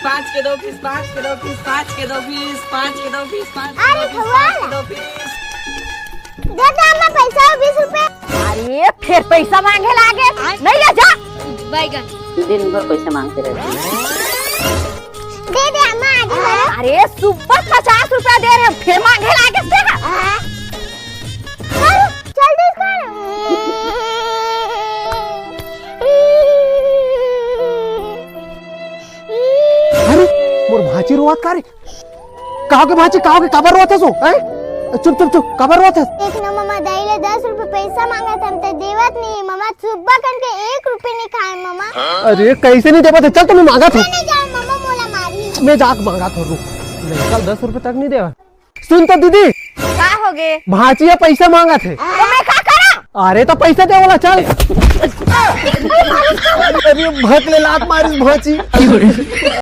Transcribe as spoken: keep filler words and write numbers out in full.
पाँच के दो पीस, पाँच के दो पीस, पाँच के दो पीस, पाँच के दो पीस, पाँच के अरे दो पीस, भगवान। पाँच के दो पीस। दे दे अम्मा पैसा, बीस रुपए। अरे, फिर पैसा मांगे लागे, नहीं ले जा। बैगन। दिन भर पैसे मांगते रहते हैं। दे दे अम्मा, आज भर। अरे, सुबह पचास रुपया दे रहे हैं, फिर मांगे लागे से। चल, जल्दी कर। अरे, मोर भांची रोवत का रे? का होगे भांची, का होगे, काबर रोवत हस ओ, हैं? चुप, चुप, चुप, काबर रोवत हस? देख ना ममा, दाई ले दस रुपए पैसा मांगत हन, ते देवत नहीं है ममा, सुबह कन के एक रुपए नहीं खाए ममा। अरे, कैसे नहीं देवत हे? चल तो मैं मांगत हूँ। मैं नहीं जाऊँ ममा, मोला मारी। मैं जाके मांगत हूँ, रुक। नहीं, कल दस रुपए तक नहीं देवा। सुन तो दीदी, का होगे? भांची ह पैसा मांगत हे। तो मैं का करा? अरे तो पैसा दे वाला, चल। अरे भक ले लात मारिस भांची।